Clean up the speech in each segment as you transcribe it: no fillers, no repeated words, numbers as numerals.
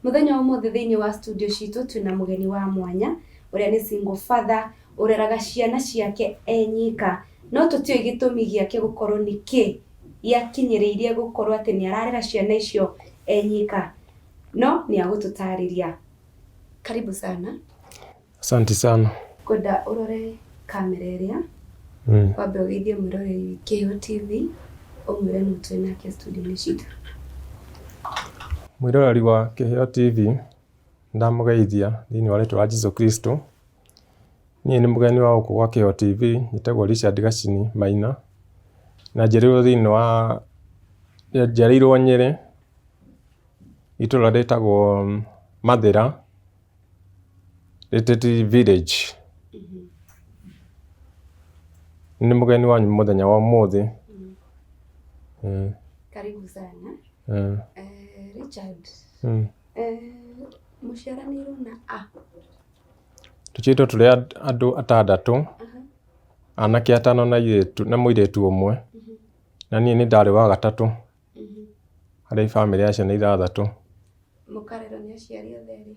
Mũthenya wa ũmũthĩ thĩinĩ wa studio citũ twĩna mũgeni wa mwanya ũrĩa nĩ single father ũreraga ciana ciake e nyika. No tũtiũĩ gĩtũmi gĩake gũkorwo nĩ kĩ gĩakinyĩrĩirie gũkorwo atĩ nĩ ararera ciana icio e nyika. No nĩ agũtũtarĩria. Karibu sana. Asante sana. Ngwenda ũrore kamera ĩrĩa wambe ũgeithie mwĩroreri Kĩheo TV ũmwĩre nũ twĩ nake studio-inĩ citũ. Mwĩroreri wa Kĩheo TV, ndamũgeithia thĩinĩ wa rĩtwa rĩa Jesu Kristo. Niĩ nĩ mũgeni wa gũkũ gwa Kĩheo TV, njĩtagwo Richard Gacini Maina, na njiarĩirwo thĩinĩ wa, njiarĩirwo Nyĩrĩ, itũra rĩtagwo Mathĩra. Rĩtĩti Village. Nĩ mũgeni wanyu mũthenya wa ũmũthĩ. Karibu sana. Richard. Mũciaranĩirwo na a? Tũciarĩtwo tũrĩ andũ atandatũ, anake atano na airĩtu na mũirĩtu ũmwe, na niĩ nĩ ndarĩ wa gatatũ harĩ bamĩrĩ ya ciana ithathatũ. Mũkarerwo nĩ aciari othe erĩ?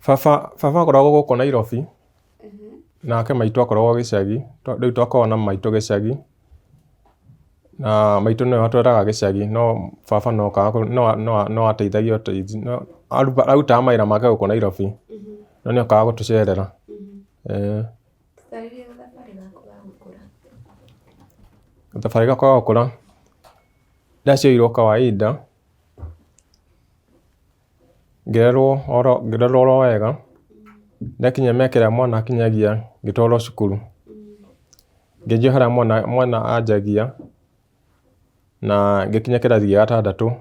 Baba, baba akoragwo gũkũ Nairobi, nake maitũ akoragwo gĩcagi, rĩu twakoragwo na maitũ gĩcagi, na maitũ nĩwe watwaraga gĩcagi, no baba no okaga no ateithagia ũteithio, arutaga mawĩra make gũkũ Nairobi, no nĩ okaga gũtũcerera. Taarĩria gathabarĩ gaku ga gũkũra. Gathabarĩ gakwa ga gũkũra, ndaciarirwo kawaida, ngĩrerwo oro ngĩrerwo oro wega, ndakinyia mĩaka ĩrĩa mwana akinyagia ngĩtwarwo cukuru, ngĩanjia harĩa mwana mwana anjagia, na ngĩkinya kĩrathi gĩa gatandatũ,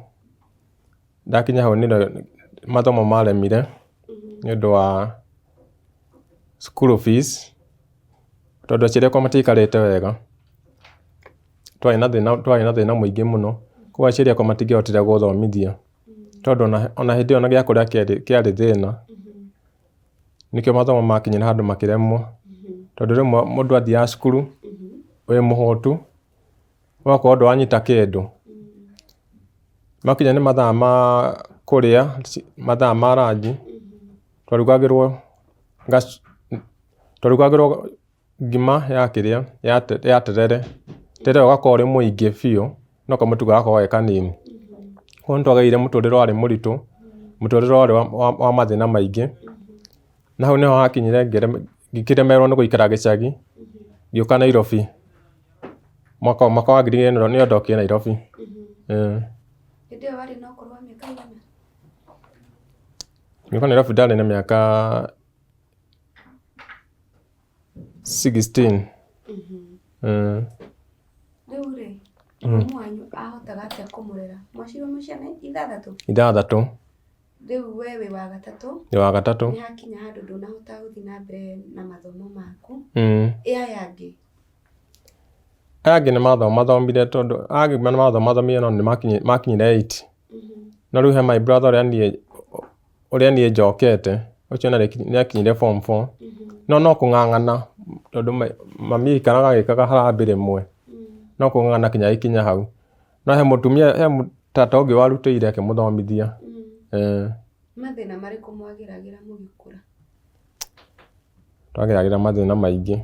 ndakinya hau nĩrĩo mathomo maremire, nĩũndũ wa school fees, tondũ aciari akwa matiaikarĩte wega. Twarĩ na thĩna twarĩ na thĩna mũingĩ mũno, koguo aciari akwa matingĩahotire gũthomithia, tondũ ona hĩndĩ ĩyo ona gĩa kũrĩa kĩarĩ thĩna, nĩkĩo mathomo makinyire handũ makĩremwo, tondũ rĩmwe mũndũ athiaga cukuru wĩ mũhũtu, ũgakorwo ndũranyita kĩndũ, makinya nĩ mathaa ma kũrĩa, mathaa ma ranji, twarugagĩrwo twarugagĩrwo ngima ya kĩrĩa ya terere, terere ũgakorwo ũrĩ mũingĩ biũ no kamũtu gagakorwo ge kanini. Koguo nĩ twagereire mũtũrĩre warĩ mũritũ, mũtũrĩre warĩ wa mathĩna maingĩ, na hau nĩho hakinyire ngĩkĩremererwo nĩ gũikara gĩcagi, ngĩũka Nairobi mwaka wa 2000 nĩrĩo ndokire Nairobi. Hĩndĩ ĩyo warĩ na ũkũrũ wa mĩaka ĩigana? Ngĩũka Nairobi ndarĩ na mĩaka 16. Rĩu rĩ, mami wanyu ahotaga atĩa kũmũrera? Mwaciarirwo mwĩ ciana ithathatũ? Ithathatũ. Rĩu we wĩ wa gatatũ. Ndĩ wa gatatũ. Nĩ hakinya handũ ndũnahota gũthiĩ na mbere na mathomo maku. Ĩ aya angĩ? Aya angĩ nĩ mathomathomire tondũ aya angĩ nĩ mathomathomire no nĩ makinyire eight. No rĩu he my brother ũrĩa niĩ ũrĩa niĩ njokete, ũcio nĩ akinyire form four, no no kũng'ang'ana tondũ mami aikaraga agĩkaga harambee rĩmwe, no kũng'ang'ana nginya agĩkinya hau. No he mũtumia, he tata ũngĩ warutĩire akĩmũthomithia. Mathĩna marĩkũ mwageragĩra mũgĩkũra? Twageragĩra mathĩna maingĩ,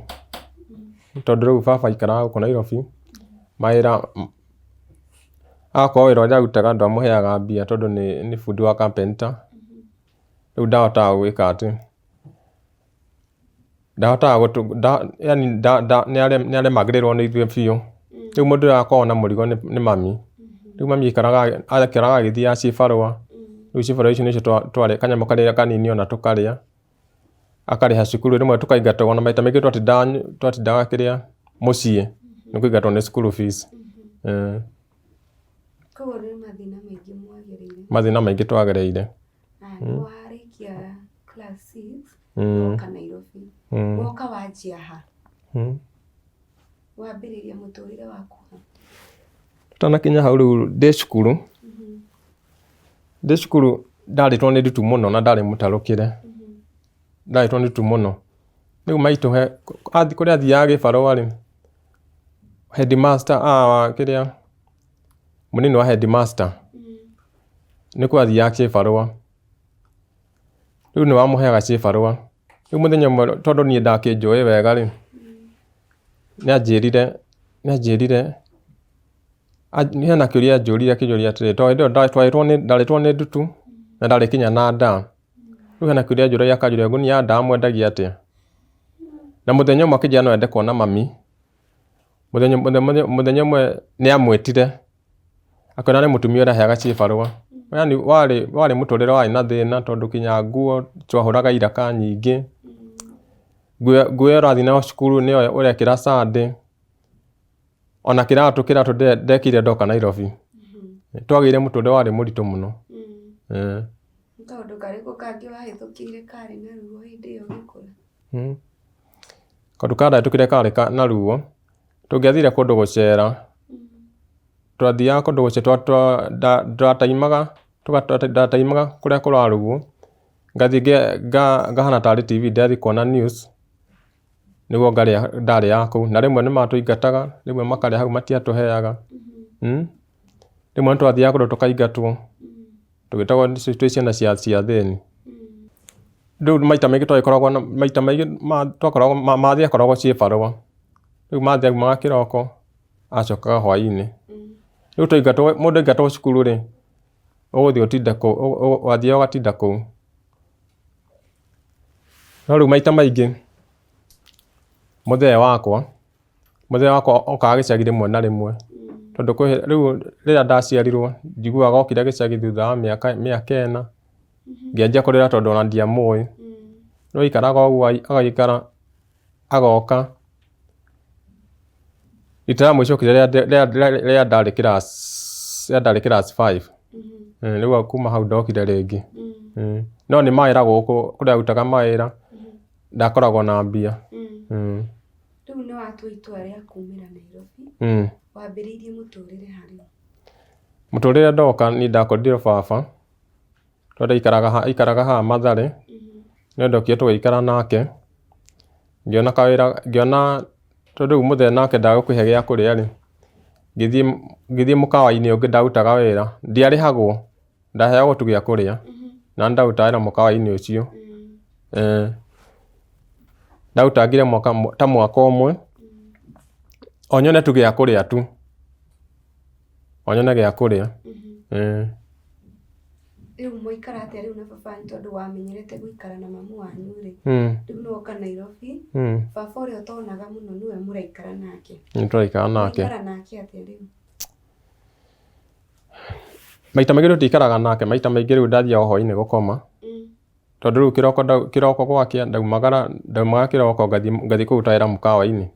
tondũ rĩu baba aikaraga gũkũ Nairobi, mawĩra agakorwo wĩra ũrĩa arutaga ndwamũheaga mbia tondũ nĩ bundi wa carpenter, rĩu ndahotaga gwĩka atĩ, ndahotaga yaani nĩ aremagĩrĩrwo nĩ ithuĩ biũ, rĩu mũndũ ũrĩa akoragwo na mũrigo nĩ mami, rĩu mami aikaraga agĩthiaga cibarũa, rĩu cibarũa icio nĩcio twarĩ kanyamũ karĩa kanini ona tũkarĩa. Akarĩha cukuru rĩmwe tũkaingatwo na maita maingĩ twatindaga twatindaga kĩrĩa mũciĩ nĩ kũingatwo nĩ school fees. Koguo nĩ mathĩna maingĩ mwagereire. Mathĩna maingĩ twagereire. Na nĩ warĩkia class six, woka Nairobi. Woka wanjia ha? Wambĩrĩria mũtũrĩre waku ha? Tũtanakinya hau rĩu ndĩ cukuru, ndĩ cukuru ndarĩtwo nĩ ndutu mũno na ndarĩ mũtarũkĩre, ndarĩtwo nĩ ndutu mũno. Rĩu maitũ he kũrĩa athiaga gĩbarũa rĩ, headmaster kĩrĩa, mũnini wa headmaster. Nĩ kwathiaga kĩbarũa. Rĩu nĩ wamũheaga kĩbarũa. Rĩu mũthenya ũmwe tondũ niĩ ndakĩnjũĩ wega rĩ, nĩ anjĩrire, nĩ anjĩrire, hena kĩũria anjũririe akĩnjũria atĩrĩrĩ, tondũ hĩndĩ ĩyo ndarĩtwo nĩ ndutu na ndarĩ nginya na nda. Rĩu hena kĩũria anjũragia akanjũria ngũnia ya ndawa mwendagia atĩa? Na mũthenya ũmwe akĩnjĩra no ende kuona mami. Mũthenya mũthenya ũmwe nĩ amwĩtire akĩona nĩ mũtumia ũrĩa aheaga cibarũa. Yaani warĩ warĩ mũtũrĩre warĩ na thĩna tondũ nginya nguo twahũraga iraka nyingĩ. Nguo nguo ĩyo ũrathiĩ nayo cukuru nĩyo ũrekĩra Sunday. Ona kĩratũ kĩratũ ndekĩrire ndoka Nairobi. Twagĩire mũtũrĩre warĩ mũritũ mũno. Nĩ kaũndũ karĩkũ kangĩ wahĩtũkĩire karĩ na ruo hĩndĩ ĩyo ũgĩkũra? Kaũndũ karĩa ndahĩtũkĩire karĩ na ruo, tũngĩathire kũndũ gũcera, twathiaga kũndũ gũcera twataimaga ndataimaga kũrĩa kũrarugwo, ngathiĩ ngahana tarĩ TV ndĩrathiĩ kuona news, nĩguo ngarĩa ndarĩaga kũu. Na rĩmwe nĩ matũingataga, rĩmwe makarĩa hau matiatũheaga. Rĩmwe nĩ twathiaga kũndũ tũkaingatwo. Tũgĩtagwo twĩ ciana cia cia athĩni. Rĩu maita maingĩ twagĩkoragwo na maita maingĩ twakoragwo mathĩ akoragwo ciĩbarũa. Rĩu mathĩ aumaga kĩroko, acokaga hwainĩ. Rĩu twaingatwo mũndũ aingatwo cukuru rĩ, ũgũthiĩ ũtinde kũu, wathiaga ũgatinda kũu. No rĩu maita maingĩ, mũthee wakwa Mũthee wakwa okaga gĩcagi rĩmwe na rĩmwe, tondũ kwĩ rĩu rĩrĩa ndaciarirwo njiguaga okire gĩcagi thutha wa mĩaka mĩaka ĩna, ngĩanjia kũrĩra tondũ ona ndiamũĩ. No aikaraga ũguo agaikara agoka. Rita rĩa mũico okire rĩrĩa ndarĩ class rĩrĩa ndarĩ class five, rĩu kuma hau ndokire rĩngĩ. No nĩ mawĩra gũkũ kũrĩa arutaga mawĩra, ndakoragwo na mbia. Rĩu nĩ watua itua rĩa kumĩra Nairobi, wambĩrĩirie mũtũrĩre ha rĩu? Mũtũrĩre ndoka niĩ ndakorire baba, tondũ aikaraga aikaraga haha Mathare, no ndokire tũgĩikara nake, ngĩona kawĩra ngĩona tondũ rĩu mũthee nake ndagũkũhe gĩa kũrĩa rĩ, ngĩthiĩ ngĩthiĩ mũkawa-inĩ ũngĩ ndarutaga wĩra, ndiarĩhagwo, ndaheagwo tu gĩa kũrĩa, na nĩ ndarutaga wĩra mũkawa-inĩ ũcio. Ndaũtangire mwaka ta mwaka ũmwe, o nyone tu gĩa kũrĩa tu, o nyone gĩa kũrĩa. Rĩu mwaikara atĩa rĩu na baba wanyu tondũ wamenyerete gũikara na mamu wanyu rĩ, rĩu nĩ woka Nairobi, baba ũrĩa ũtonaga mũno nĩwe mũraikara nake. Nĩ tũraikara nake. Mũraikara nake atĩa rĩu? Maita maingĩ tũtikaraga nake, maita maingĩ rĩu ndathiaga hwainĩ gũkoma. Tondũ rĩu kĩroko kĩroko gwakĩa ndaumagara ndaumaga kĩroko ngathiĩ ngathiĩ kũruta wĩra mũkawa-inĩ.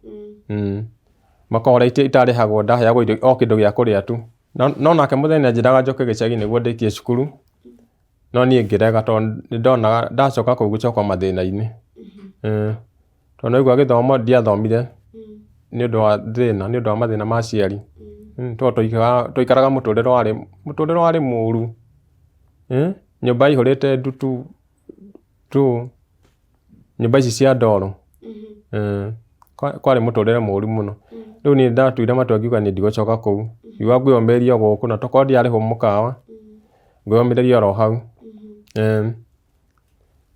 Mũkawa ũrĩa itarĩhagwo ndaheagwo irio o kĩndũ gĩa kũrĩa tu. No nake mũthee nĩ anjĩraga njoke gĩcagi nĩguo ndĩkie cukuru, no niĩ ngĩrega tondũ nĩ ndonaga ndacoka kũu ngũcoka mathĩna-inĩ. Tondũ nĩ waigua gĩthomo ndiathomire nĩ ũndũ wa thĩna, nĩ ũndũ wa mathĩna ma aciari. Tondũ twaikaraga mũtũrĩre warĩ mũtũrĩre warĩ mũru. Nyũmba yaihũrĩte ndutu tu, nyũmba ici cia ndoro. Kwarĩ mũtũrĩre mũru mũno. Rĩu niĩ ndatuire matua ngiuga niĩ ndigũcoka kũu. Ngiuga ngwĩyũmĩrĩria o gũkũ na tokorwo ndirarĩhwo mũkawa, ngwĩyũmĩrĩria oro hau.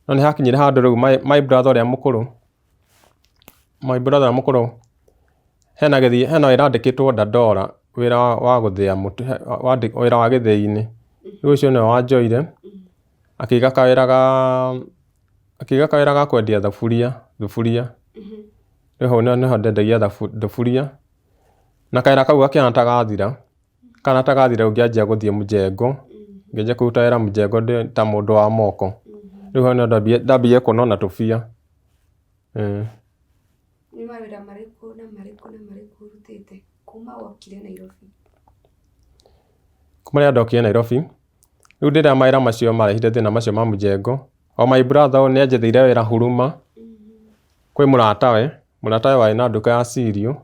No nĩ hakinyire handũ rĩu my brother ũrĩa mũkũrũ, my brother ũrĩa mũkũrũ hena gĩthii hena wĩra andĩkĩtwo Dandora, wĩra wa gũthĩa mũtu, wĩra wa gĩthĩi-inĩ. Rĩu ũcio nĩwe wanjoire, akĩiga kawĩra ga akĩiga kawĩra ga kwendia thaburia thuburia. Rĩu hau nĩho ndendagia thuburia, na kawĩra kau gakĩhana ta gathira. Kana ta gathira rĩu ngĩanjia gũthiĩ mjengo, ngĩanjia kũruta wĩra mjengo ndĩ ta mũndũ wa moko. Rĩu hau nĩho ndambirie kuona ona tũbia. Nĩ mawĩra marĩkũ na marĩkũ na marĩkũ ũrutĩte kuma wokire Nairobi? Kuma rĩrĩa ndokire Nairobi, rĩu rĩrĩa mawĩra macio marehire thĩna macio ma mjengo, o my brother ũyũ nĩ anjetheire wĩra Huruma, kwĩ mũratawe, mũratawe warĩ na nduka ya cereal,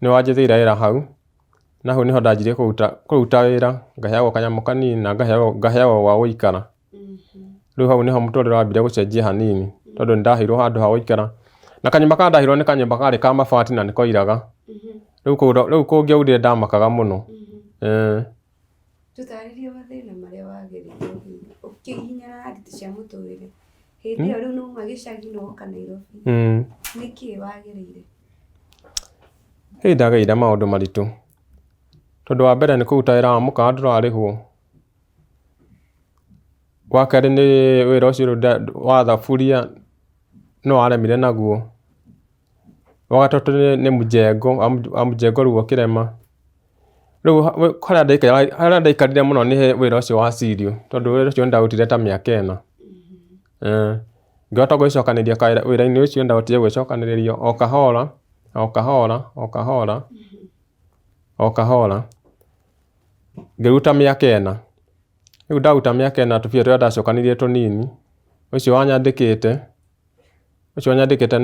nĩwe wanjetheire wĩra hau. Na hau nĩho ndanjirie kũruta kũruta wĩra, ngaheagwo kanyamũ kanini na ngaheagwo ngaheagwo gwa gũikara. Rĩu hau nĩho mũtũrĩre wambire gũcenjia hanini, tondũ nĩ ndaheirwo handũ ha gũikara. Na kanyũmba karĩa ndaheirwo nĩ kanyũmba karĩ ka mabati na nĩ koiraga. Rĩu kũngĩaurire ndamakaga mũno. Tũtarĩrie mathĩna marĩa wagereire ũkĩhihinyana na nditi cia mũtũrĩre. Hĩndĩ ĩyo rĩu nĩwauma gĩcagi nĩwoka Nairobi. Nĩkĩĩ wagereire? Hĩ ndagereire maũndũ maritũ. Tondũ wa mbere nĩ kũruta wĩra wa mũkawa ndũrarĩhwo. Wa kerĩ nĩ wĩra ũcio rĩu wa thaburia no waremire naguo. Wa gatatũ nĩ mjengo, wa mjengo rĩu ũkĩrema. Rĩu harĩa ndaikarire mũno nĩ wĩra ũcio wa cereal tondũ wĩra ũcio nĩ ndaũrutire ta mĩaka ĩna. Ngĩhota gwĩcokanĩrĩria wĩra-inĩ ũcio nĩ ndahotire gwĩcokanĩrĩria o kahora, o kahora, o kahora, o kahora, ngĩruta mĩaka ĩna. Rĩu ndaruta mĩaka ĩna tũbia tũrĩa ndacokanirie tũnini, ũcio wanyandĩkĩte, ũcio wanyandĩkĩte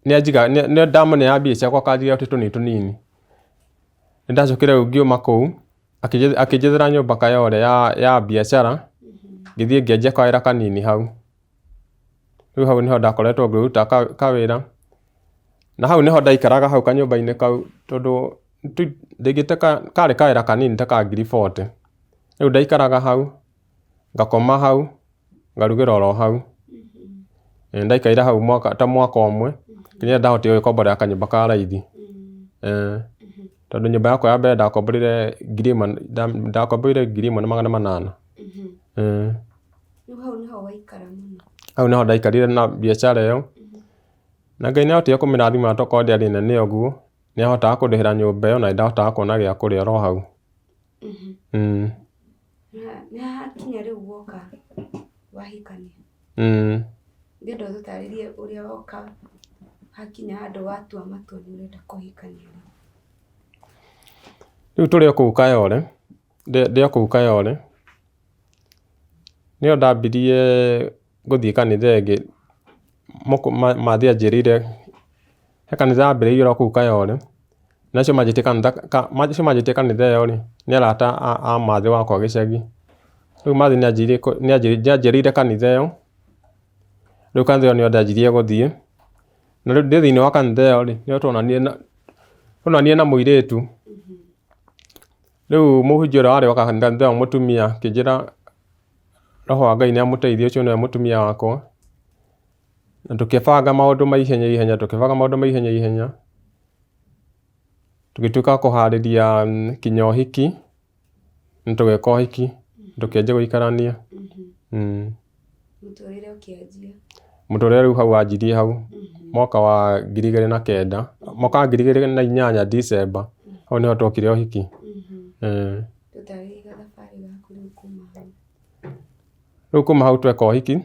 nĩwe ndamũneaga mbia ciakwa akanjigĩra tũ tũnini tũnini. Nĩ ndacokire rĩu ngiuma kũu, akĩnjethera nyũmba Kayole ya biacara, ngĩthiĩ ngĩanjia kawĩra kanini hau. Rĩu hau nĩho ndakoretwo ngĩruta kawĩra, na hau nĩho ndaikaraga hau kanyũmba-inĩ kau tondũ ndĩngĩte karĩ kawĩra kanini ta ka ngiri 40. Rĩu ndaikaraga hau, ngakoma hau, ngarugĩra oro hau. Nĩ ndaikarire hau mwaka ta mwaka ũmwe, nginya rĩrĩa ndahotire gwĩkomborera kanyũmba ka raithi. Tondũ nyũmba yakwa ya mbere ndakomborire ngiri ĩmwe ndakomborire 1800. Rĩu hau nĩho waikara mũno? Hau nĩho ndaikarire na biacara ĩyo, na Ngai nĩ ahotire kũmĩrathima tokorwo ndĩarĩ nene ũguo, nĩ ahotaga kũndĩhĩra nyũmba ĩyo na nĩ ndahotaga kuona gĩa kũrĩa oro hau. Nĩ hakinya rĩu woka wahikania? Ndĩrenda ũtũtarĩrie ũrĩa woka hakinya handũ watua matua nĩ ũrenda kũhikania rĩu. Rĩu tũrĩ o kũu Kayole, ndĩ o kũu Kayole, nĩyo ndambirie gũthiĩ kanitha ĩngĩ, Mathĩ anjĩrĩire, he kanitha yambĩrĩirio oro kũu Kayole, na acio manjĩtie kanitha, acio manjĩtie kanitha ĩyo rĩ, nĩ arata a Mathĩ wakwa gĩcagi. Rĩu Mathĩ nĩ anjĩrĩire kanitha ĩyo, rĩu kanitha ĩyo nĩyo ndanjirie gũthiĩ, na rĩu ndĩ thĩiniĩ wa kanitha ĩyo rĩ, nĩho twonanire na mũirĩtu. Rĩu mũhunjia ũrĩa warĩ wa kanitha ĩyo mũtumia akĩnjĩra roho wa Ngai nĩ amũteithie ũcio nĩwe mũtumia wakwa. Na tũkĩbanga maũndũ ma ihenya ihenya, tũkĩbanga maũndũ ma ihenya ihenya, tũgĩtuĩka a kũharĩria nginya ũhiki, na tũgĩka ũhiki, tũkĩanjia gũikarania. Mũtũrĩre ũkĩanjia. Mũtũrĩre rĩu hau wanjirie hau, mwaka wa 2009, mwaka wa 2008 December, hau nĩho twekire ũhiki. Tũtarĩrie gathabarĩ gaku rĩu kuma hau. Rĩu kuma hau tweka ũhiki,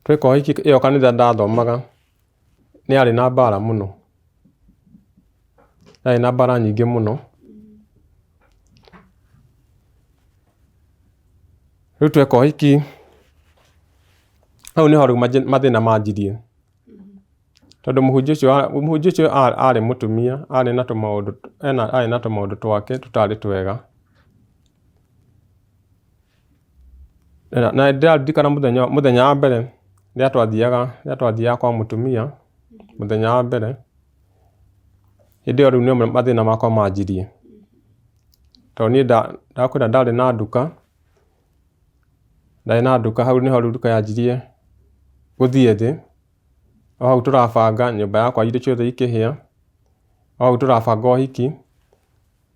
tweka ũhiki ĩyo kanitha ndathomaga nĩ yarĩ na mbara mũno, yarĩ na mbara nyingĩ mũno. Rĩu tweka ũhiki, hau nĩho rĩu mathĩna manjirie. Tondũ mũhunjia ũcio mũhunjia ũcio arĩ mũtumia, arĩ na tũmaũndũ ena arĩ na tũmaũndũ twake tũtarĩ twega. Na nĩndĩraririkana mũthenya mũthenya wa mbere rĩrĩa twathiaga rĩrĩa twathiaga kwa mũtumia, mũthenya wa mbere, hĩndĩ ĩyo rĩu nĩyo mathĩna makwa manjirie. Tondũ niĩ ndakwĩra ndarĩ na nduka, ndarĩ na nduka hau nĩho rĩu nduka yanjirie gũthiĩ thĩ. O hau tũrabanga nyũmba yakwa indo ciothe ikĩhĩa, o hau tũrabanga ũhiki,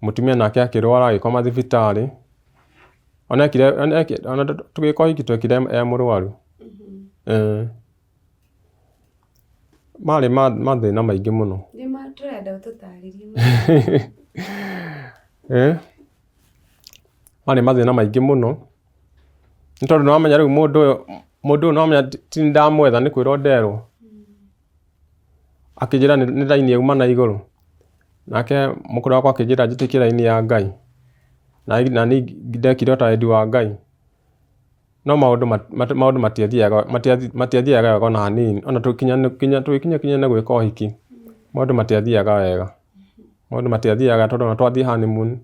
mũtumia nake akĩrwara agĩkoma thibitarĩ. Ona ekire ona tũgĩka ũhiki twekire e mũrwaru. Marĩ mathĩna maingĩ mũno. Nĩma tũrenda ũtũtarĩrie. Marĩ mathĩna maingĩ mũno, nĩ tondũ nĩ wamenya rĩu mũndũ ũyũ, mũndũ ũyũ nĩ wamenya ti niĩ ndamwetha nĩ kwĩrwo nderwo. Akĩnjĩra nĩ raini yauma na igũrũ, nake mũkũrũ wakwa akĩnjĩra njĩtĩkie raini ya Ngai, na niĩ ndekire o ta wendi wa Ngai. No maũndũ maũndũ matiathiaga matiathiaga wega ona hanini, ona tũgĩkinya tũgĩkinya nĩ gwĩka ũhiki, maũndũ matiathiaga wega. Maũndũ matiathiaga tondũ ona twathiĩ honeymoon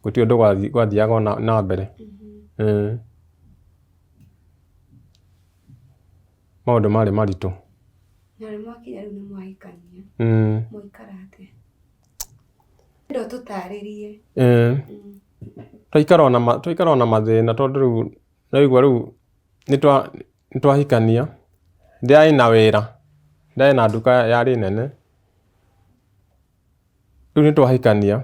gũtirĩ ũndũ gwathiaga ona na mbere. Maũndũ marĩ maritũ. Na nĩ mwakinya rĩu nĩ mwahikania, mwaikara atĩa? Ndo tũtarĩrie. Ĩĩ. Twaikara ona mathĩna tondũ rĩu naigua rĩu nĩtwahikania, ndĩrarĩ na wĩra, ndĩrarĩ na nduka yarĩ nene, rĩu nĩtwahikania,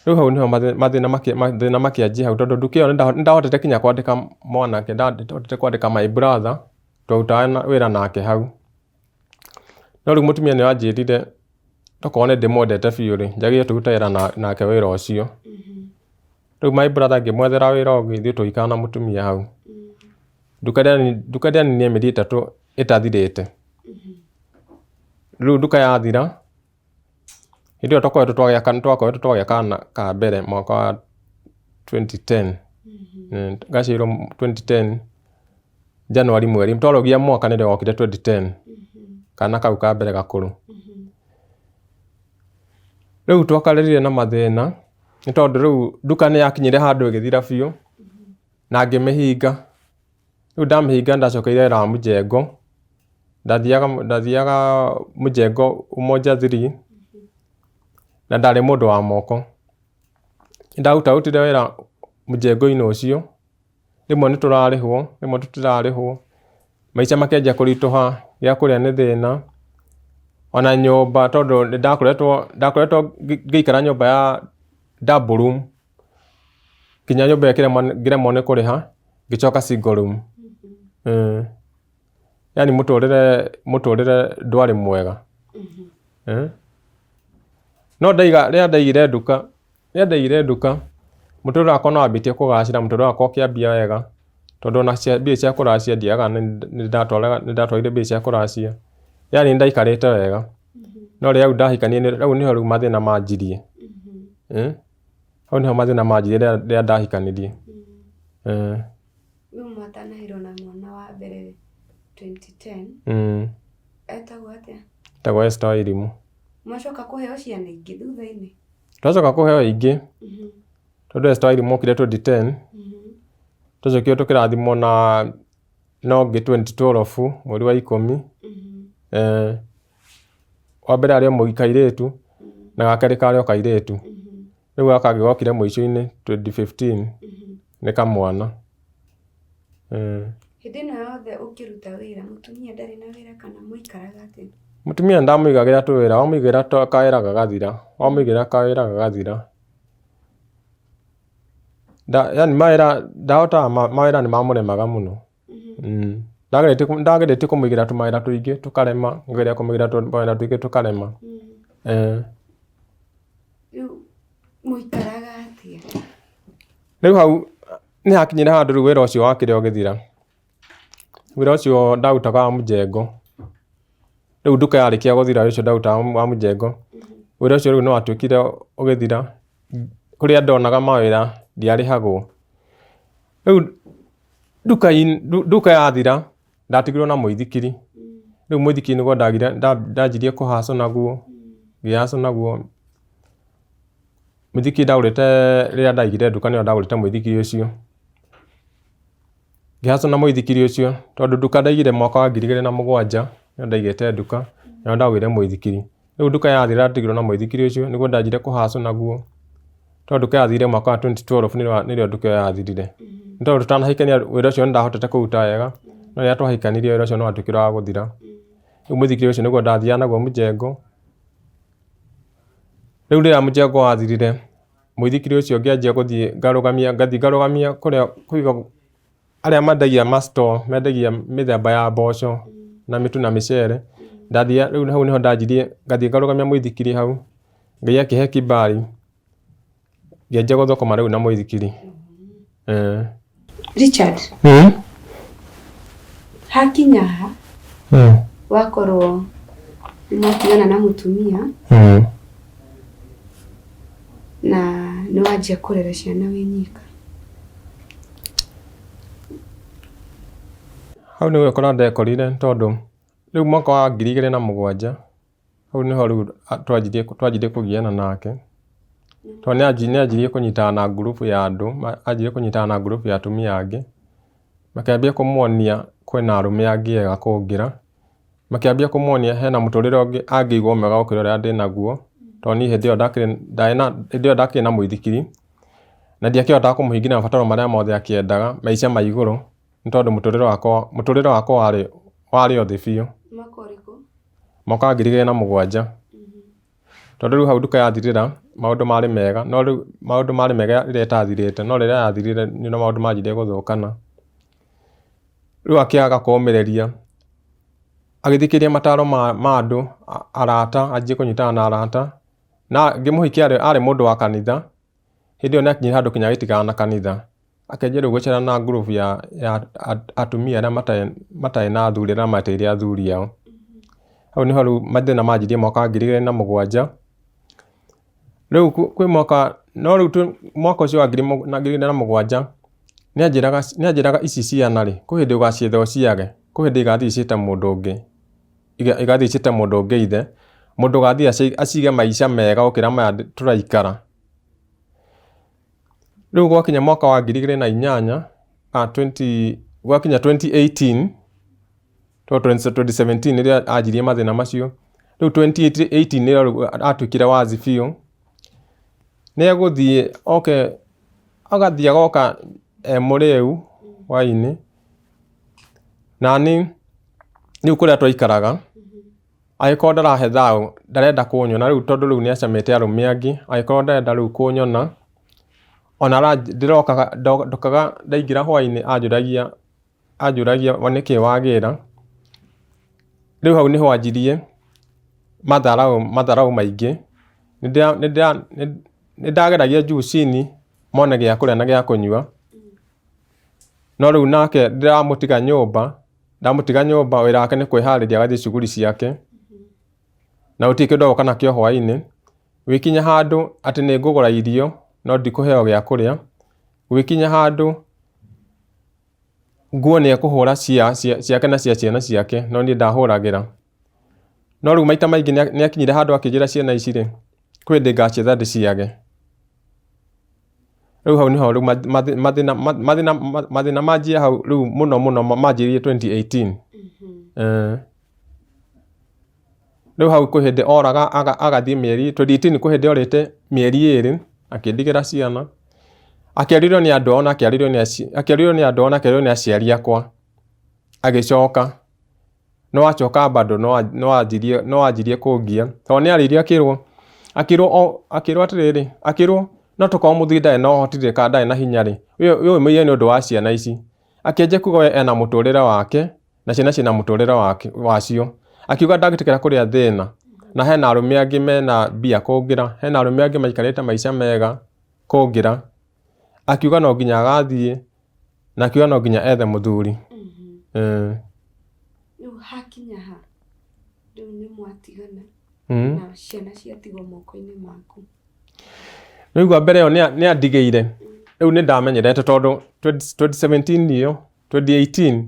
rĩu hau nĩho mathĩna makĩanjia hau tondũ nduka ĩyo nĩndahotete nginya kwandĩka mwanake, nĩndahotete kwandĩka my brother, twarutaga wĩra nake hau. No rĩu mũtumia nĩ anjĩrire tokorwo nĩ ndĩmwendete biũ rĩ, njagĩrĩire tũrute wĩra nake wĩra ũcio. Rĩu my brother ngĩmwethera wĩra ũngĩ ithuĩ tũgĩikara na mũtumia hau. Nduka ndĩaninire mĩeri 3 ĩtathirĩte. Rĩu nduka yathira, hĩndĩ ĩyo twakoretwo twagĩa kana ka mbere mwaka wa 2010. Gaciarirwo 2010 January mweri, twarũgia mwaka nĩrĩo gokire 2010, kana kau ka mbere gakũrũ. Rĩu twakarerire na mathĩna, nĩ tondũ rĩu nduka nĩ yakinyire handũ ĩgĩthira biũ, na ngĩmĩhinga. Rĩu ndamĩhinga nĩndacokeire wĩra wa mjengo, ndathiaga mjengo Umoja 3, na ndarĩ mũndũ wa moko. Nĩndarutarutire wĩra mjengo-inĩ ũcio, rĩmwe nĩtũrarĩhwo, rĩmwe tũtirarĩhwo, maica makĩanjia kũritũha, gĩa kũrĩa nĩ thĩna, ona nyũmba tondũ nĩndakoretwo ngĩikara nyũmba ya double room, nginya nyũmba ĩyo ngĩremwo nĩ kũrĩha, ngĩcoka single room. Yaani mũtũrĩre ndwarĩ mwega. No ndaiga, rĩrĩa ndaigire nduka, mũtũrĩre wakwa nĩwambĩtie kũgacĩra, mũtũrĩre wakwa ũkĩambia wega, tondũ ona mbia cia kũracia ndiagaga, nĩndatwarire mbia cia kũracia, yaani nĩndaikarĩte wega. No rĩrĩa rĩu ndahikanirie, rĩu nĩho rĩu mathĩna manjirie. Hau nĩho mathĩna manjirie rĩrĩa ndahikanirie. Rĩu mwatanahĩrwo na mwana wa mbere 2010, etagwo atĩa? Etagwo Esther Wairimu. Mwacoka kũheo ciana ingĩ thutha-inĩ? Twacoka kũheo ingĩ, tondũ Esther Wairimu okire 2010, twacokire tũkĩrathimwo na ũngĩ 2012 mweri wa 10. Wa mbere arĩ o kairĩtu, na ga kerĩ karĩ o kairĩtu. Rĩu gaka kangĩ gokire mũico-inĩ 2015, nĩ kamwana. Hĩndĩ ĩno yothe ũkĩruta wĩra, mũtumia ndarĩ na wĩra kana mũikaraga atĩa? Mũtumia nĩndamũigagĩra tũwĩra, wamũigĩra kawĩra gagathira, wamũigĩra kawĩra gagathira. Yaani mawĩra ndahotaga, mawĩra nĩmamũremaga mũno. Ndageretie kũmũigĩra tũmawĩra tũingĩ tũkarema, ngageria kũmũigĩra tũmawĩra tũingĩ tũkarema. Rĩu mũikaraga atĩa? Rĩu hau nĩhakinyire handũ rĩu wĩra ũcio wakire ũgĩthira. Wĩra ũcio ndarutaga wa mjengo, rĩu nduka yarĩkia gũthira wĩra ũcio ndarutaga wa mjengo, wĩra ũcio rĩu nĩwatuĩkire ũgĩthira, kũrĩa ndonaga mawĩra ndiarĩhagwo. Rĩu nduka yathira, ndatigirwo na mũithikiri, rĩu mũithikiri nĩguo ndanjirie kũ hustle naguo, ngĩ hustle naguo. Mũithikiri ndagũrĩte rĩrĩa ndaigire nduka nĩrĩo ndagũrĩte mũithikiri ũcio. Ngĩ hustle na mũithikiri ũcio, tondũ nduka ndaigire mwaka wa 2007, nĩrĩo ndaigĩte nduka, nĩrĩo ndagũrire mũithikiri. Rĩu nduka yathira ndatigirwo na mũithikiri ũcio, nĩguo ndanjirie kũ hustle naguo, tondũ nduka yathirire mwaka wa 2012 nĩrĩo nduka ĩyo yathirire. Nĩ tondũ tũtanahikania wĩra ũcio nĩndahotete kũũruta wega, no rĩrĩa twahikanirie wĩra ũcio nĩwatuĩkire wa gũthira. Rĩu mũithikiri ũcio nĩguo ndathiaga naguo mjengo. Rĩu rĩrĩa mjengo wathirire, mũithikiri ũcio ngĩanjia gũthiĩ ngarũgamia, ngathiĩ ngarũgamia kũrĩa kũigagwo arĩa mendagia ma store, mendagia mĩthemba ya mboco na mĩtu na mĩcere, ndathiaga rĩu hau nĩho ndanjirie, ngathiĩ ngarũgamia mũithikiri hau, Ngai akĩhe kibali, ngĩanjia gũthũkũma rĩu na mũithikiri. Richard, hakinya ha wakorwo nĩmwatigana na mũtumia na nĩwanjia kũrera ciana wĩ nyika. Hau nĩ gwĩkora ndekorire tondũ rĩu mwaka wa 2007 hau nĩho rĩu twanjirie kũgiana nake, tondũ nĩ anjirie kũnyitana na ngurubu ya andũ, anjirie kũnyitana na ngurubu ya atumia angĩ, makĩambia kũmuonia kwĩna arũme angĩ ega kũngĩra, makĩambia kũmuonia hena mũtũrĩre ũngĩ angĩigua mwega gũkĩra ũrĩa ndĩnaguo. Tondũ niĩ hĩndĩ ĩyo ndakĩrĩ ndarĩ na hĩndĩ ĩyo ndakĩrĩ na mũithikiri, na ndiakĩhotaga kũmũhingĩria mabataro marĩa mothe akĩendaga, maica ma igũrũ, nĩ tondũ mũtũrĩre wakwa mũtũrĩre wakwa warĩ warĩ o thĩ biũ. Mwaka ũrĩkũ? Mwaka wa 2007. Tondũ rĩu hau nduka yathirĩra, maũndũ marĩ mega, no rĩu maũndũ marĩ mega rĩrĩa ĩtathirĩte, no rĩrĩa yathirire nĩrĩo maũndũ manjirie gũthũkana. Rĩu akĩaga kũmĩrĩria, agĩthikĩrĩria mataro ma andũ, arata, anjie kũnyitana na arata, na ngĩmũhikia arĩ mũndũ wa kanitha, hĩndĩ ĩyo nĩ akinyire handũ nginya agĩtigana na kanitha, akĩanjia rĩu gũcera na ngurubu ya atumia arĩa matarĩ na athuri arĩa mateire athuri ao. Hau nĩho rĩu mathĩna manjirie mwaka wa 2007. Rĩu kwĩ mwaka, no rĩu mwaka ũcio wa 2007 nĩ anjĩraga ici ciana rĩ, kwĩ hĩndĩ ũgacietha ũciage, kwĩ hĩndĩ igathiĩ ciĩte mũndũ ũngĩ, igathiĩ ciĩte mũndũ ũngĩ ithe, mũndũ ũgathiĩ acige maica mega gũkĩra maya tũraikara. Rĩu gwakinya mwaka wa 2008, gwakinya 2018, tondũ 2017 nĩrĩo anjirie mathĩna macio, rĩu 2018 nĩrĩo rĩu atuĩkire wazi biũ, nĩ egũthiĩ oke, agathiĩ agoka e mũrĩu hwainĩ, nani rĩu kũrĩa twaikaraga, angĩkorwo ndarahe thayũ, ndarenda kũnyona rĩu tondũ rĩu nĩ acamĩte arũme angĩ, angĩkorwo ndarenda rĩu kũnyona, ona ndĩrokaga, ndokaga ndaingĩra hwainĩ anjũragia anjũragia nĩkĩ wagĩra, rĩu hau nĩho anjirie matharaũ matharaũ maingĩ, nĩndageragia juu chini mone gĩa kũrĩa na gĩa kũnyua, no rĩu nake ndĩramũtiga nyũmba, ndamũtiga nyũmba wĩra wake nĩ kwĩharĩria agathiĩ shughuli ciake, na gũtirĩ kĩndũ egũka nakĩo hwainĩ, gũgĩkinya handũ atĩ nĩ ngũgũra irio no ndikũheo gĩa kũrĩa, gũgĩkinya handũ nguo nĩ ekũhũra ciake na cia ciana ciake no niĩ ndahũragĩra. No rĩu maita maingĩ nĩ akinyire handũ akĩnjĩra ciana ici rĩ, kwĩ hĩndĩ ngacietha ndĩciage. Rĩu hau nĩho rĩu mathĩna mathĩna mathĩna manjia hau rĩu mũno mũno manjĩrĩirie 2018. Rĩu hau kwĩ hĩndĩ oraga agathiĩ mĩeri, 2018 kwĩ hĩndĩ orĩte mĩeri 2 akĩndigĩra ciana, akĩarĩrio nĩ andũ ao na akĩarĩrio nĩ akĩarĩrio nĩ andũ ao na akĩarĩrio nĩ aciari akwa, agĩcoka. No acoka bado no anjirie kũngia, tondũ nĩ arĩirio akĩrwo akĩrwo akĩrwo atĩrĩrĩ, akĩrwo no tokorwo mũthuri ndarĩ na ũhoti rĩ kana ndarĩ na hinya rĩ, we wĩmũige nĩ ũndũ wa ciana ici. Akĩanjia kuga we ena mũtũrĩre wake na ciana ciĩna mũtũrĩre wacio. Akiuga ndangĩtĩkĩra kũrĩa thĩna, na hena arũme angĩ mena mbia kũngĩra, hena arũme angĩ maikarĩte maica mega kũngĩra. Akiuga no nginya agathiĩ, na akiuga no nginya ethe mũthuri. Rĩu hakinya ha? Rĩu nĩ mwatigana na ciana ciatigwo moko-inĩ maku. Rĩu mbere ĩyo nĩ andigĩire, rĩu nĩ ndamenyerete tondũ 2017 ĩyo, 2018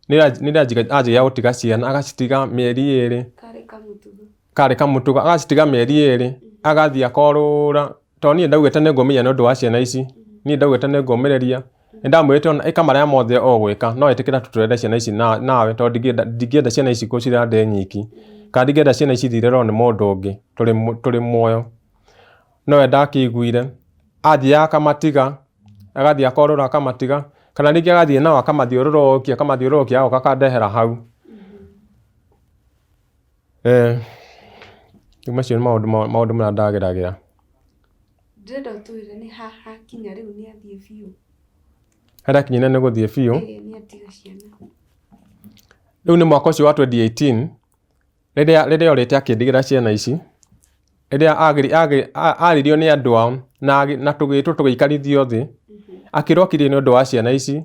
nĩ anjagia gũtiga ciana, agacitiga mĩeri 2. Karĩ kamũtugo. Karĩ kamũtugo, agacitiga mĩeri 2, agathiĩ akorũra, tondũ niĩ ndaugĩte nĩ ngũmĩria nĩ ũndũ wa ciana ici, niĩ ndaugĩte nĩ ngũmĩrĩria, nĩ ndamwĩrĩte ona ĩka marĩa mothe ũgwĩka, no ĩtĩkĩra tũrere ciana ici nawe, tondũ ndingĩenda ciana ici gũcirera ndĩ nyiki, kana ndingĩenda ciana ici irerwo nĩ mũndũ ũngĩ tũrĩ muoyo. No we ndakĩiguire, athiaga akamatiga, agathiĩ akorũra akamatiga, kana rĩngĩ agathiĩ nao akamathiũrũrũkia akamathiũrũrũkia agoka akandehera hau. Rĩu macio nĩ maũndũ marĩa ndageragĩra. Ndĩrenda ũtwĩre nĩ ha hakinya rĩu nĩ athiĩ biũ. Harĩa akinyire nĩ gũthiĩ biũ. Ĩĩ nĩ atiga ciana. Rĩu nĩ mwaka ũcio wa 2018 rĩrĩa orĩte akĩndigĩra ciana ici, rĩrĩa aririo nĩ andũ ao na tũgĩtwo tũgĩikarithio thĩ, akĩrwo akirie nĩ ũndũ wa ciana ici,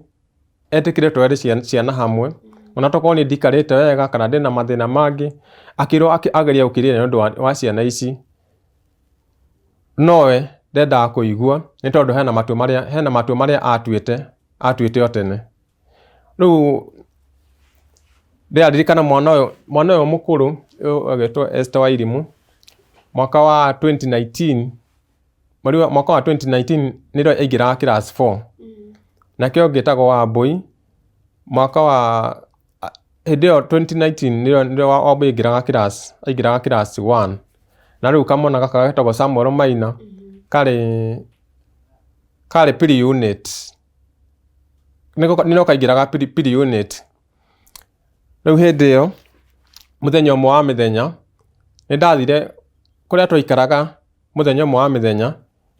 etĩkĩre tũrere ciana hamwe, ona tokorwo niĩ ndikarĩte wega kana ndĩna mathĩna mangĩ, akĩrwo agerie gũkirĩrĩria nĩ ũndũ wa ciana ici, nowe ndendaga kũigua nĩ tondũ hena matua marĩa atuĩte o tene. Rĩu ndĩraririkana mwana ũyũ mũkũrũ ũyũ agĩtwo Esther Wairimu, mwaka wa 2019, mwaka wa 2019 nĩrĩo aingĩraga class 4. Nake ũngĩ etagwo Wambũi, mwaka wa hĩndĩ ĩyo 2019 nĩrĩo Wambũi aingĩraga class 1. Na rĩu kamwana gaka getagwo Samuel Maina karĩ karĩ pre unit, nĩko kaingĩraga pre unit. Rĩu hĩndĩ ĩyo mũthenya ũmwe wa mĩthenya nĩ ndathire kũrĩa twaikaraga, mũthenya ũmwe wa mĩthenya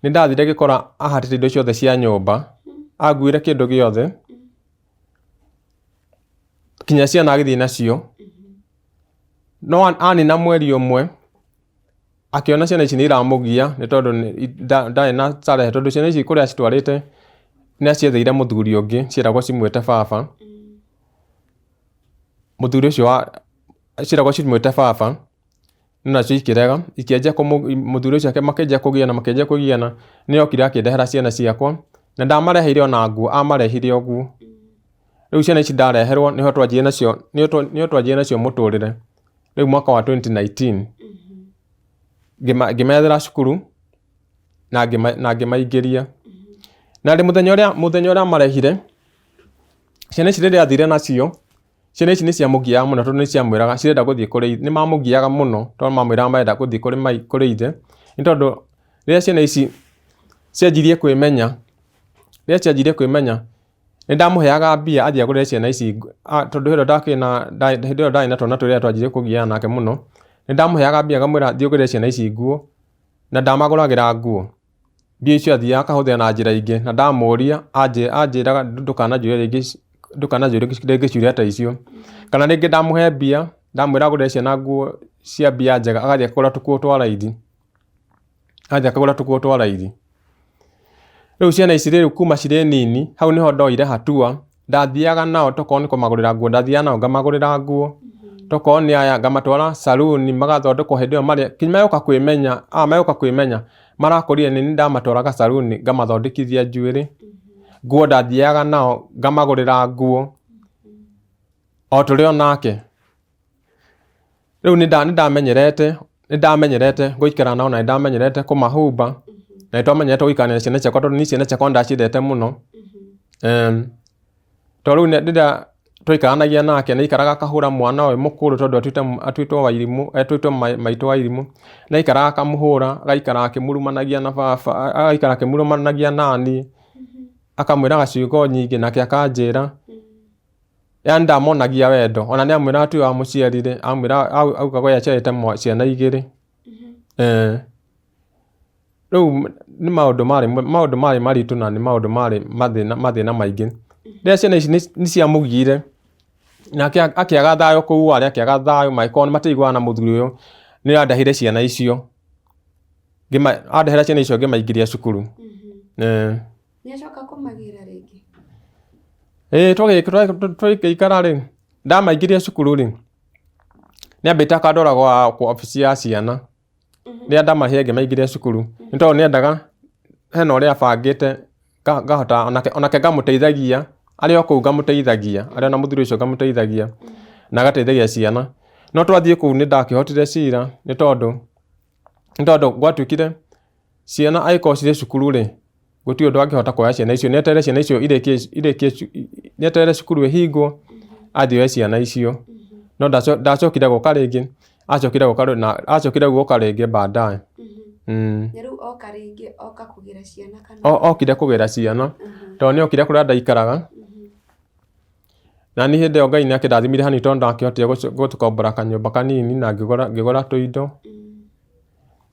nĩ ndathire ngĩkora ahatĩte indo ciothe cia nyũmba, anguĩre kĩndũ gĩothe kinya ciana agĩthiĩ nacio. No anina mweri ũmwe akĩona ciana ici nĩ iramũgia, nĩ tondũ ndarĩ na starehe, tondũ ciana ici kũrĩa acitwarĩte nĩ acietheire mũthuri ũngĩ cieragwo cimwĩte baba. Mũthuri ũcio wa cieragwo cimwĩte baba, no nacio ikĩrega, ikĩanjia mũthuri ũcio makĩanjia kũgiana, makĩanjia kũgiana. Nĩ okire akĩndehera ciana ciakwa, na ndamareheire ona nguo, amarehire ũguo. Rĩu ciana ici ndareherwo nĩho twanjirie nacio, nĩho twanjirie nacio mũtũrĩre. Rĩu mwaka wa 2019 ngĩmethera cukuru na ngĩmaingĩria. Na rĩ mũthenya ũrĩa marehire ciana ici, rĩrĩa athire nacio, ciana ici nĩ ciamũgiaga mũno, tondũ nĩ ciamwĩraga cirenda gũthiĩ kũrĩ, nĩ mamũgiaga mũno tondũ mamwĩraga marenda gũthiĩ kũrĩ mai kũrĩ ithe. Nĩ tondũ rĩrĩa ciana ici cianjirie kwĩmenya, rĩrĩa cianjirie kwĩmenya, nĩ ndamũheaga mbia athiĩ agũrĩre ciana ici, tondũ hĩndĩ ĩyo ndakĩrĩ na hĩndĩ ĩyo ndarĩ na twana tũrĩa twanjirie kũgiana nake mũno, nĩ ndamũheaga mbia ngamwĩra, "Thiĩ ũgũrĩre ciana ici nguo," na ndamagũragĩra nguo. Mbia icio athiaga akahũthĩra na njĩra ingĩ, na ndamũria anjĩraga, "Ndũkananjũrie rĩngĩ, ndũkananjũrie rĩngĩ ciũria ta icio." Kana rĩngĩ ndamũhe mbia, ndamwĩra agũrĩre ciana nguo cia mbia njega, agathiĩ akagũra tũkuo twa raithi, agathiĩ akagũra tũkuo twa raithi. Rĩu ciana ici rĩu kuma cirĩ nini, hau nĩho ndoire hatua, ndathiaga nao tokorwo nĩ kũmagũrĩra nguo, ndathiaga nao ngamagũrĩra nguo, tokorwo nĩ aya ngamatwara saruni magathondekwo. Hĩndĩ ĩyo marĩ kinya megũka kwĩmenya, aya megũka kwĩmenya marakũrire, nĩ niĩ ndamatwaraga saruni ngamathondekithia njuĩrĩ. Nguo ndathiaga nao ngamagũrĩra nguo o tũrĩ o nake. Rĩu nĩ ndamenyerete gũikara nao, na nĩ ndamenyerete kũmahumba, na nĩ twamenyerete gũikarania na ciana ciakwa, tondũ niĩ ciana ciakwa nĩ ndaciendete mũno. Tondũ rĩu rĩrĩa twaikaranagia nake, nĩ aikaraga akahũra mwana ũyũ mũkũrũ, tondũ atuĩtwo wairimũ, atuĩtwo maitũ wa irimũ, nĩ aikaraga akamũhũra, agaikara akĩmũrumanagia na baba, agaikara akĩmũrumanagia naniĩ, akamwĩraga ciugo nyingĩ, nake akanjĩra. Yani ndamonagia wendo, ona nĩ amwĩraga tiwe wamũciarire, amwĩra augaga we aciarĩte ciana igĩrĩ. Rĩu nĩ maũndũ marĩ maritũ, na nĩ maũndũ marĩ mathĩna maingĩ. Rĩrĩa ciana ici nĩ ciamũgiire, nake akĩaga thayũ kũu arĩ, akĩaga thayũ, magĩkorwo nĩ matiaiguaga na mũthuri ũyũ, nĩ andehire ciana icio. Andehera ciana icio ngĩmaingĩria cukuru. Nĩ acoka kũmagĩra rĩngĩ? Ĩĩ, twagĩikara rĩ, ndamaingĩria cukuru rĩ, nĩ ambĩte akandwara kwa obici ya ciana. Rĩrĩa ndamarĩhire ngĩmaingĩria cukuru, nĩ tondũ nĩ endaga hena ũrĩa abangĩte ngahota onake ngamũteithagia, arĩ o kũu ngamũteithagia, arĩ ona mũthuri ũcio ngamũteithagia, na agateithagia ciana. No twathiĩ kũu nĩ ndakĩhotire cira, nĩ tondũ gwatuĩkire ciana angĩkorwo cirĩ cukuru rĩ, gũtirĩ ũndũ angĩhota kuoya ciana icio, nĩ eterere ciana icio irĩkie, nĩ eterere cukuru ĩhingwo athiĩ oe ciana icio. No ndacokire gũka rĩngĩ, acokire gũka rĩngĩ baadaye. Na rĩu oka rĩngĩ, oka kũgĩra ciana kana? Okire kũgĩra ciana, tondũ nĩ okire kũrĩa ndaikaraga. Na niĩ hĩndĩ ĩyo Ngai nĩ akĩndathimire hanini, tondũ ndakĩhotire gũkombora kanyũmba kanini na ngĩgũra tũindo.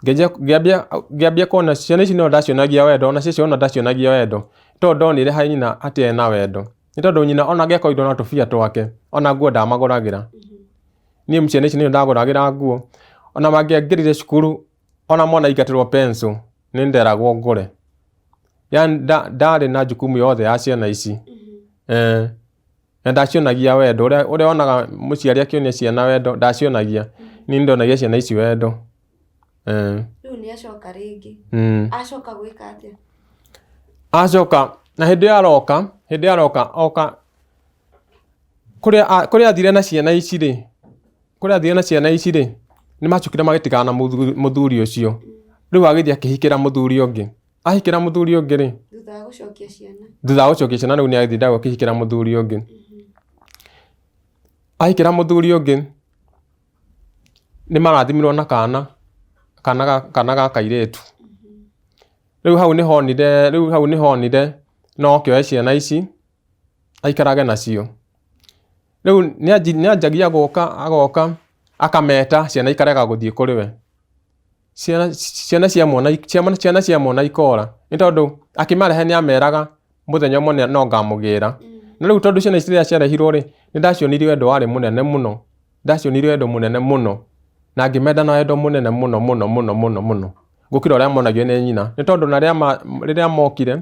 Ngĩambia kuona ciana ici no ndacionagia wendo, ona cio ndacionagia wendo, tondũ ndonire harĩ nyina hatiarĩ na wendo. Nĩ tondũ nyina ona angĩakorirwo na tũbia twake, ona nguo ndamagũragĩra. Niĩ ciana ici nĩo ndagũragĩra nguo, ona mangĩaingĩrire cukuru, ona mwana aingatĩrwo pencil, nĩ nderagwo ngũre. Yani ndarĩ na jukumu yothe ya ciana ici. Na ndacionagia wendo ũrĩa wonaga mũciari akĩonia ciana wendo, ndacionagia. Niĩ nĩ ndonagia ciana ici wendo. Rĩu nĩ acoka rĩngĩ? Acoka gwĩka atĩa? Acoka, na hĩndĩ ĩyo aroka, hĩndĩ ĩyo aroka oka kũrĩa athire na ciana ici rĩ, kũrĩa athire na ciana ici rĩ, nĩ macokire magĩtigana na mũthuri ũcio. Rĩu agĩthiĩ akĩhikĩra mũthuri ũngĩ. Ahikĩra mũthuri ũngĩ rĩ, Thutha wa gũcokia ciana? Thutha wa gũcokia ciana, rĩu nĩ agĩthiĩ akĩhikĩra mũthuri ũngĩ. Ahikĩra mũthuri ũngĩ, nĩ marathimirwo na kana. Kana ga kairĩtu. Rĩu hau nĩhonire, rĩu hau nĩhonire no oke oe ciana ici aikarage nacio. Rĩu nĩanjagia gũka agoka akameta ciana ikarega gũthiĩ kũrĩ we. Ciana cia mwana ikora nĩ tondũ akĩmarehe nĩameraga mũthenya ũmwe no ngamũgĩra. Na rĩu tondũ ciana ici rĩrĩa ciarehirwo rĩ, nĩndacionirie wendo warĩ mũnene mũno, ndacionirie wendo mũnene mũno na ngĩmenda na wendo mũnene mũno mũno mũno mũno mũno gũkĩra ũrĩa monagio nĩ nyina. Nĩ tondũ na rĩrĩa mokire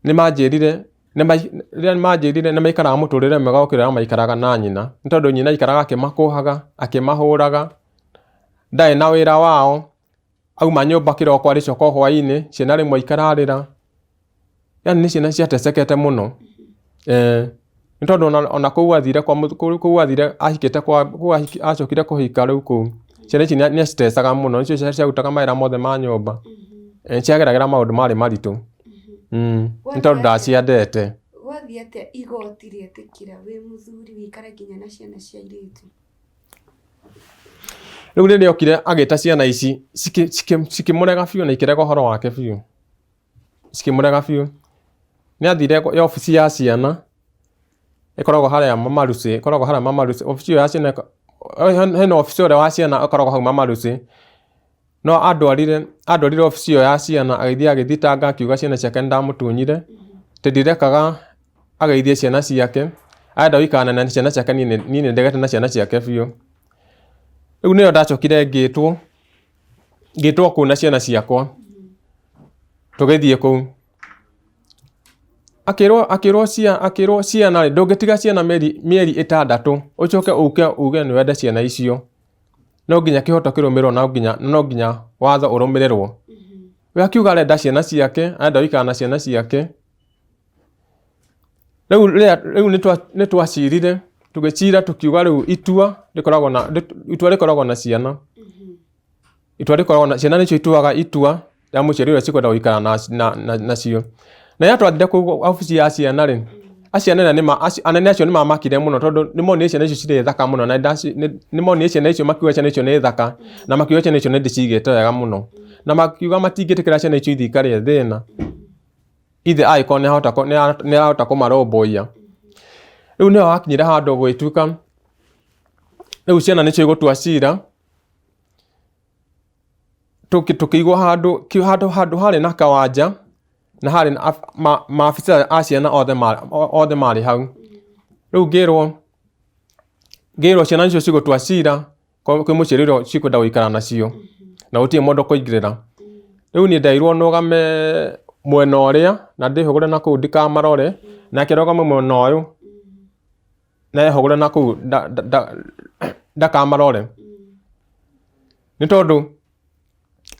nĩmanjĩrire, rĩrĩa manjĩrire nĩmaikaraga mũtũrĩre mwega gũkĩra ũrĩa maikaraga na nyina. Nĩ tondũ nyina aikaraga akĩmakũhaga, akĩmahũraga, ndarĩ na wĩra wao, auma nyũmba kĩroko arĩcoka o hwainĩ, ciana rĩmwe ikararĩra. Yani nĩ ciana ciatecekete mũno. Nĩ tondũ ona kũu athire kwa kũu athire ahikĩte kwa kũu acokire kũhika rĩu kũu, ciana ici nĩ acitecaga mũno, nĩcio ciarutaga mawĩra mothe ma nyũmba. Ciageragĩra maũndũ marĩ maritũ. Nĩ tondũ ndaciendete. Gwathiĩ atĩa igoti rĩetĩkĩra wĩ mũthuri wĩikare nginya na ciana cia airĩtu? Rĩu rĩrĩa okire agĩta ciana ici cikĩmũrega biũ na ikĩrega ũhoro wake biũ. Cikĩmũrega biũ. Nĩ athire obici ya ciana ĩkoragwo harĩa Mama Lucy, ĩkoragwo harĩa Mama Lucy, obici ĩyo ya ciana hena obici ũrĩa wa ciana ĩkoragwo hau Mama Lucy. No andwarire obici ĩyo ya ciana agĩthiĩ agĩthitanga akiuga ciana ciake nĩ ndamũtunyire, atĩ ndirekaga ageithie ciana ciake, arenda gũikara na ciana ciake niĩ nĩ ndegete na ciana ciake biũ. Rĩu nĩyo ndacokire ngĩtwo, ngĩtwo kũu na ciana ciakwa, tũgĩthiĩ kũu. Akĩrwo ciana rĩ, ndũngĩtiga ciana mĩeri 6 ũcoke ũke uge nĩ wende ciana icio. No nginya kĩhoto kĩrũmĩrĩrwo, no nginya watho ũrũmĩrĩrwo. We akiuga arenda ciana ciake, arenda gũikara na ciana ciake. Rĩu nĩ twacirire, tũgĩcira tũkiuga rĩu itua rĩkoragwo na, itua rĩkoragwo na ciana. Itua rĩkoragwo na ciana nĩcio ituaga itua rĩa mũciari ũrĩa cikwenda gũikara nacio. Na rĩrĩa twathire kũu obici ya ciana rĩ, acio anene anene acio nĩ mamakire mũno tondũ nĩ monire ciana icio cirĩ thaka mũno na nĩ monire ciana icio makiuga ciana icio nĩ thaka na makiuga ciana icio nĩ ndĩcigĩte wega mũno. Na makiuga matingĩtĩkĩra ciana icio ithiĩ ikarĩe thĩna ithe angĩkorwo nĩ arahota kũmarũmbũiya. Rĩu nĩho hakinyire handũ gũgĩtuĩka rĩu ciana nĩcio igũtua cira, tũkĩigwo handũ harĩ na kawanja na harĩ na maabithaa a ciana othe marĩ hau. Rĩu ngĩrwo ciana icio cigũtua cira kwĩ mũciari ũrĩa cikwenda gũikara nacio na gũtirĩ mũndũ ũkũingĩrĩra. Rĩu niĩ nderirwo nũgame mwena ũrĩa na ndĩhũgũre na kũu ndikamarore, nake arũgame mwena ũyũ na ehũgũre na kũu ndakamarore. Nĩ tondũ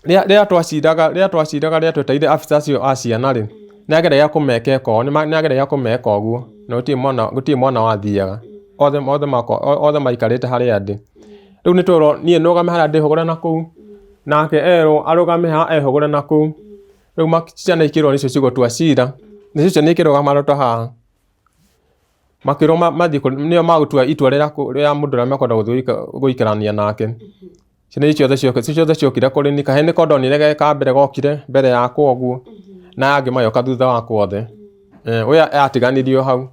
rĩrĩa twaciraga, rĩrĩa twaciraga rĩrĩa twetereire abithaa acio a ciana rĩ, nĩ ageragia kũmeka nĩ ageragia kũmeka ũguo na gũtirĩ mwana wathiaga, othe maikarĩte harĩa ndĩ. Rĩu nĩ twerwo niĩ nũgame harĩa ndĩhũgũre na kũu, nake erwo arũgame haha ehũgũre na kũu. Rĩu ciana ikĩrwo nĩcio cigũtua cira, nacio ciana ikĩrũgama handũ ta haha. Makĩrwo mathiĩ nĩo magũtua itua rĩa mũndũ ũrĩa mekwenda gũthiĩ gũikarania nake. Ciana icio ciothe ciokire kũrĩ niĩ, kahĩĩ nĩko ndonire ge ka mbere gokire mbere yakwa ũguo, na aya angĩ magĩũka thutha wakwa othe. Ũyũ atiganirio hau.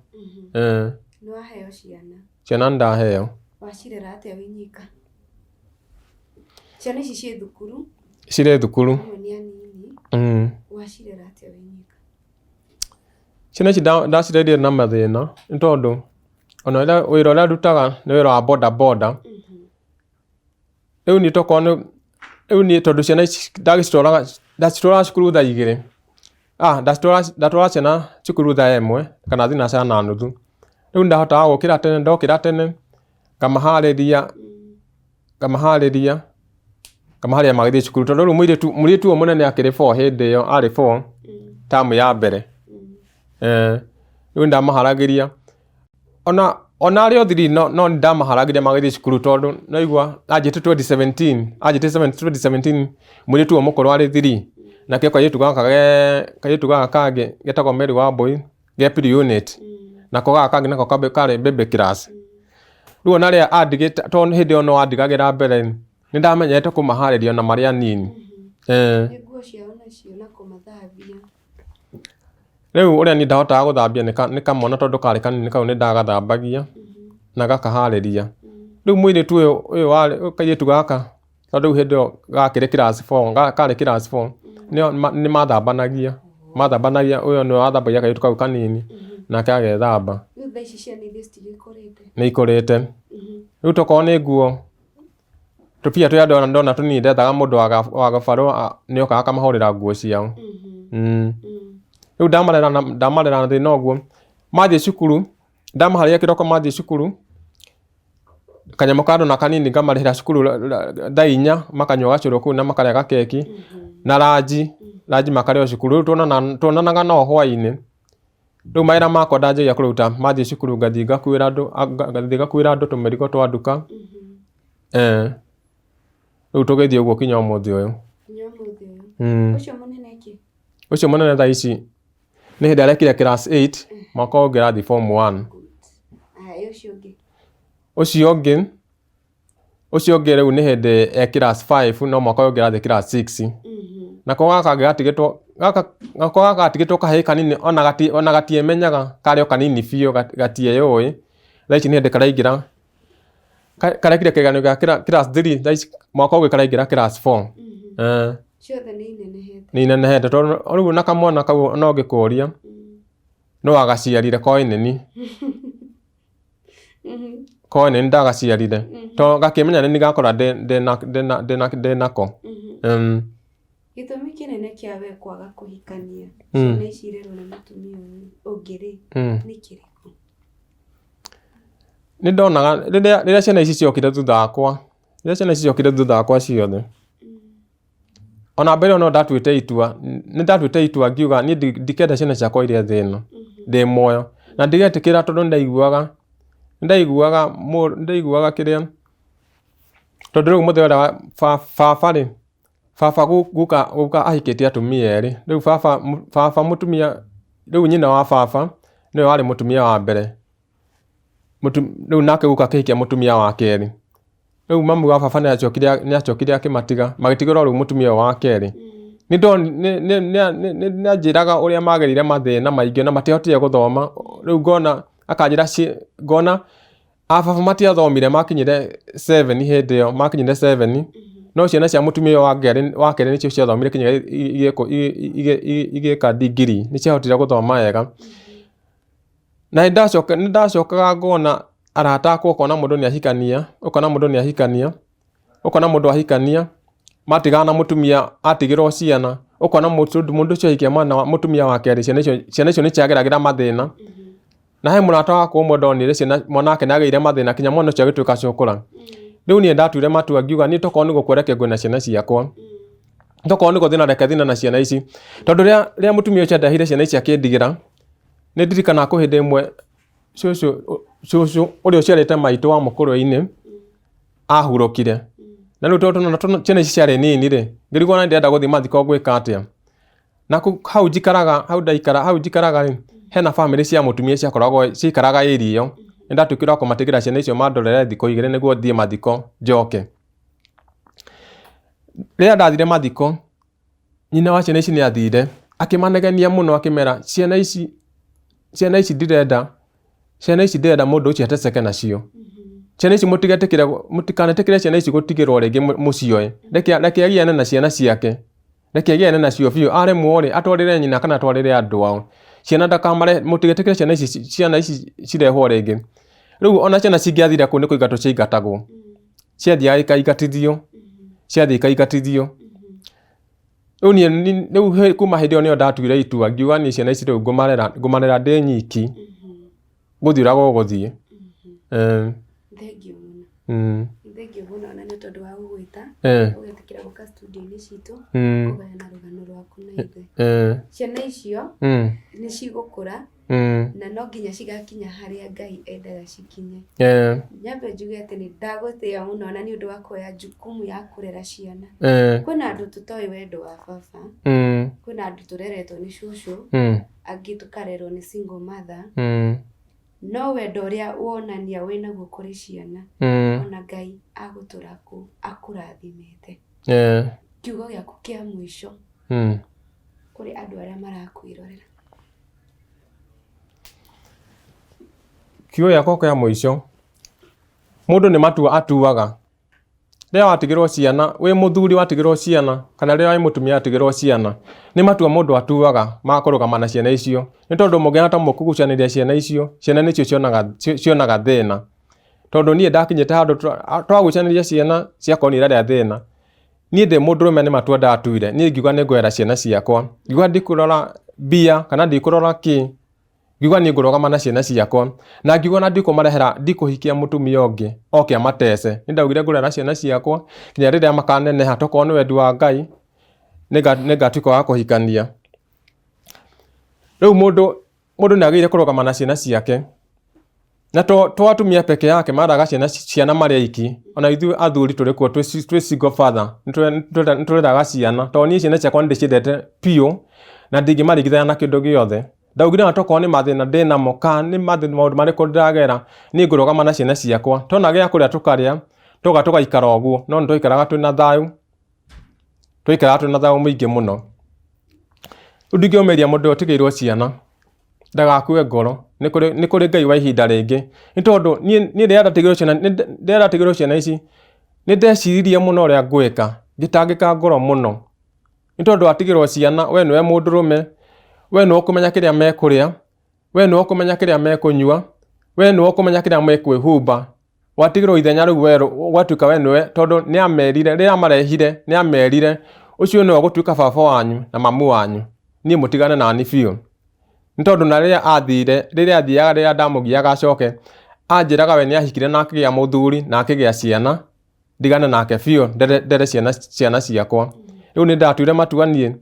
Nĩ waheo ciana? Ciana nĩ ndaheo. Wacirera atĩa wĩ nyika? Ciana ici ciĩ thukuru? Cirĩ thukuru. Amwe nĩ anini. Wacirera atĩa wĩ nyika? Ciana ici ndacirereire na mathĩna nĩ tondũ ona wĩra ũrĩa ndutaga nĩ wĩra wa boda boda. Rĩu niĩ tokorwo nĩ, rĩu niĩ tondũ ciana ici ndagĩcitwaraga, ndacitwaraga cukuru thaa 2, ndatwaraga ciana cukuru thaa 1 kana thinacara na nuthu. Rĩu nĩndahotaga gũkĩra tene, ndokĩra tene ngamaharĩria ngamaharĩria magĩthiĩ cukuru. Tondũ rĩu mũirĩtu ũyũ mũnene akĩrĩ four hĩndĩ ĩyo, arĩ four term ya mbere. Rĩu nĩndamaharagĩria ona arĩ o three no nĩndamaharagĩria magĩthiĩ cukuru tondũ nĩwaigua anjĩtire 2017, anjĩtire 2017 mũirĩtu ũyũ mũkũrũ arĩ three, nake kairĩtu gaka kairĩtu gaka kangĩ getagwo Mary Wambui ge pre-unit, nako gaka kangĩ nako karĩ baby class. Rĩu ona rĩrĩa andigĩte tondũ hĩndĩ ĩyo no andigagĩra mbere. Nĩ ndamenyete kũmaharĩria ona marĩ anini. Eh. Nĩ nguo ciao nacio na kũmathambia. Rĩu ũrĩa niĩ ndahotaga gũthambia nĩ kamwana tondũ karĩ kanini kau nĩ ndagathambagia na gakaharĩria. Rĩu mũirĩtu ũyũ ũyũ warĩ kairĩtu gaka tondũ rĩu hĩndĩ ĩyo gakĩrĩ class four, karĩ class four, nĩ mathambanagia, mathambanagia ũyũ nĩwe wathambagia kairĩtu kau kanini nake agethamba. Rĩu thaa ici ciana iria citigĩkũrĩte? Nĩ ikũrĩte. Rĩu tokorwo nĩ nguo, tũbia tũrĩa ndona tũnini ndethaga mũndũ wa gabarũa nĩ okaga akamahũrĩra nguo ciao. Rĩu ndamarera na thĩna ũguo, mathiĩ cukuru, ndamaharĩria kĩroko mathiĩ cukuru, kanyamũ ka ndona kanini ngamarĩhĩra cukuru thaa inya makanyua gacũrũ kũu na makarĩa gakeki, na ranji, ranji makarĩa o cukuru. Rĩu tuonanaga nao hwainĩ. Rĩu mawĩra makwa ndanjagia kũruta mathiĩ cukuru ngathiĩ ngakuĩra andũ, ngathiĩ ngakuĩra andũ tũmĩrigo twa nduka. Rĩu tũgĩthiĩ ũguo kinya ũmũthĩ ũyũ. Nginya ũmũthĩ ũyũ. Ũcio mũnene kĩ? Ũcio mũnene thaa ici nĩ hĩndĩ arekire class 8 mwaka ũngĩ arathiĩ form 1. Aya, ũcio ũngĩ? Ũcio ũngĩ, ũcio ũngĩ rĩu nĩ hĩndĩ e class 5 no mwaka ũyũ ũngĩ arathiĩ class 6. Nako gaka gatigĩtwo gaka nako gaka gatigĩtwo kahĩĩ kanini ona gati ona gatiĩmenyaga karĩ o kanini biũ gatiĩyũĩ. Thaa ici nĩ hĩndĩ karaingĩra karekire kĩgeranio gĩa class 3 thaa ici mwaka ũngĩ karaingĩra class 4. Ciothe nĩ inenehete. Nĩ inenehete tondũ rĩu na kamwana kau no ngĩkũria no wagaciarire koĩ nĩ niĩ. Koĩ nĩ niĩ ndagaciarire tondũ gakĩmenya nĩ niĩ gakora ndĩnako. Gĩtũmi kĩnene kĩa we kwaga kũhikania ciana ici irerwo nĩ mũtumia ũyũ ũngĩ rĩ, nĩ kĩrĩkũ? Nĩ ndonaga rĩrĩa ciana ici ciokire thutha wakwa, rĩrĩa ciana ici ciokire thutha wakwa ciothe, ona mbere ĩyo no ndatuĩte itua, nĩ ndatuĩte itua ngiuga niĩ ndikenda ciana ciakwa irĩe thĩ ĩno ndĩ muoyo, na ndigetĩkĩra tondũ nĩ ndaiguaga, nĩ ndaiguaga, nĩ ndaiguaga kĩrĩa, tondũ rĩu mũthenya ũrĩa baba rĩ, baba guka guka ahikĩtie atumia erĩ, rĩu baba baba mũtumia, rĩu nyina wa baba nĩwe warĩ mũtumia wa mbere, rĩu nake guka akĩhikia mũtumia wa kerĩ. Rĩu mami wa baba nĩ acokire akĩmatiga, magĩtigĩrwo rĩu mũtumia ũyũ wa kerĩ. Nĩ nĩ anjĩraga ũrĩa magereire mathĩna maingĩ na matiahotire gũthoma, rĩu ngona akanjĩra ngona a baba matiathomire makinyire 7 hĩndĩ ĩyo, makinyire 7, no ciana cia mũtumia ũyũ wa kerĩ nĩcio ciathomire nginya igĩka degree, nĩ ciahotire gũthoma wega. Na nĩ ndacokaga ngona arata akwa ũkona mũndũ nĩ ahikania, ũkona mũndũ nĩ ahikania, ũkona mũndũ ahikania, matigana na mũtumia atigĩrwo ciana, ũkona mũndũ ũcio ahikia mwana mũtumia wa kerĩ, ciana icio nĩ ciageragĩra mathĩna. Na he mũrata wakwa ũmwe ndonire ciana mwana wake nĩ agĩire mathĩna kinya mwana ũcio agĩtuĩka cũkũra. Rĩu niĩ ndatuire matua ngiuga niĩ tokorwo nĩ gũkua reke ngue na ciana ciakwa. Tokorwo nĩ gũthĩna reke thĩne na ciana ici. Tondũ rĩrĩa mũtumia ũcio andeheire ciana ici akĩndigĩra, nĩ ndirikanaga kwĩ hĩndĩ ĩmwe cũcũ cũcũ ũrĩa ũciarĩte maitũ wa mũkũrwe-inĩ ahurũkire. Na rĩu tondũ ciana ici ciarĩ nini rĩ, ngĩrigwo ona ndĩrenda gũthiĩ mathiko ngwĩka atĩa. Na hau njikaraga, hau ndaikara, hau njikaraga rĩ, hena bamĩrĩ cia mũtumia ciakoragwo ciaikaraga area ĩyo, nĩ ndatuĩkire wa kũmatigĩra ciana icio mandorere thikũ igĩrĩ nĩguo thiĩ mathiko njoke. Rĩrĩa ndathire mathiko, nyina wa ciana ici nĩ athire, akĩmanegenia mũno akĩmera ciana ici, ciana ici ndirenda, ciana ici ndĩrenda mũndũ ũcio ateseke nacio. Ciana ici mũtigetĩkĩre, mũtikanetĩkĩre ciana ici gũtigĩrwo rĩngĩ mũcioe. Reke agiane na ciana ciake. Reke agĩane nacio biũ, aremwo rĩ, atwarĩre nyina kana atwarĩre andũ ao. Ciana ndakamare, mũtigetĩkĩre ciana ici ciana ici cirehwo rĩngĩ. Rĩu ona ciana cingĩathire kũu nĩ kũingatwo ciaingatagwo. Ciathiaga ikaingatithio, ciathiĩ ikaingatithio. Rĩu niĩ rĩu kuma hĩndĩ ĩyo nĩyo ndatuire itua ngiuga niĩ ciana ici rĩu ngũmarera ngũmarera ndĩ nyiki, gũthiĩ ũrĩa gũgũthiĩ. Thengiũ mũno. Thengiũ mũno ona nĩ tondũ wa gũgwĩta, ũgetĩkĩra gũka studio-inĩ citũ, kũgayana rũgano rwaku na ithuĩ. Ciana icio nĩ cigũkũra na no nginya cigakinya harĩa Ngai endaga cikinye. Nyambe njuge atĩ nĩ ndagũtĩĩa mũno ona nĩ ũndũ wa kuoya jukumu ya kũrera ciana. Kwĩna andũ tũtoĩ wendo wa baba, kwĩna andũ tũreretwo nĩ cũcũ, angĩ tũkarerwo nĩ single mother, no wendo ũrĩa wonania wĩnaguo kũrĩ ciana. Ona Ngai agũtũra akũrathimĩte. Kiugo gĩaku kĩa mũico kũrĩ andũ arĩa marakwĩrorera. Kiugo gĩakwa kĩa mũico, mũndũ nĩ matua atuaga. Rĩrĩa watigĩrwo ciana, wĩ mũthuri watigĩrwo ciana, kana rĩrĩa wĩ mũtumia watigĩrwo ciana, nĩ matua mũndũ atuaga ma kũrũgama na ciana icio. Nĩ tondũ mũngĩona ta mũkũgucanĩria ciana icio, ciana nĩcio cionaga thĩna. Tondũ niĩ ndakinyĩte handũ twagucanĩria ciana ciakorwo nĩ irarĩa thĩna. Niĩ ndĩ mũndũrũme nĩ matua ndatuire, niĩ ngiuga nĩ ngũrera ciana ciakwa. Ngiuga ndikũrora mbia kana ndikũrora kĩ, ngiuga niĩ ngũrũgama na ciana ciakwa. Na ngiuga ona ndikũmarehera, ndikũhikia mũtumia ũngĩ oke amatece. Nĩ ndaugire ngũrera ciana ciakwa nginya rĩrĩa makaneneha, tokorwo nĩ wendi wa Ngai nĩngatuĩka wa kũhikania. Rĩu mũndũ nĩ agĩrĩire kũrũgama na ciana ciake. Na to atumia peke yake maraga ciana marĩ aiki, ona ithuĩ athuri tũrĩ kuo twĩ single father, nĩ tũreraga ciana. Tondũ niĩ ciana ciakwa nĩ ndĩciendete biũ na ndingĩmaringithania na kĩndũ gĩothe. Ndaugire ona tokorwo nĩ mathĩna ndĩnamo kana nĩ maũndũ marĩkũ ndĩragera, niĩ ngũrũgama na ciana ciakwa. Twona gĩa kũrĩa tũkarĩa, twoka tũgaikara ũguo, no nĩ twaikaraga twĩna thayũ, twaikaraga twĩna thayũ mũingĩ mũno. Rĩu ndingĩũmĩria mũndũ ũrĩa ũtigĩirwo ciana ndagakue ngoro, nĩ kũrĩ Ngai wa ihinda rĩngĩ. Nĩ tondũ niĩ rĩrĩa ndatigĩirwo ciana ici, nĩ ndeciririe mũno ũrĩa ngwĩka, ngĩtangĩka ngoro mũno. Nĩ tondũ watigĩrwo ciana, we nĩwe mũndũrũme, we nĩwe ũkũmenya kĩrĩa mekũrĩa, we nĩwe ũkũmenya kĩrĩa mekũnyua, we nĩwe ũkũmenya kĩrĩa mekwĩhumba. Watigĩrwo ithenya rĩu we ũgatuĩka we nĩwe, tondũ nĩ amerire, rĩrĩa amarehire nĩ amerire ũcio nĩwe ũgũtuĩka baba wanyu na mamu wanyu, niĩ mũtigane nani biũ. Nĩ tondũ na rĩrĩa athire, rĩrĩa athiaga rĩrĩa ndamũgiaga acoke, anjĩraga we nĩ ahikire na akĩgĩa mũthuri na akĩgĩa ciana, ndigane nake biũ ndere ciana ciakwa. Rĩu nĩ ndatuire matua niĩ,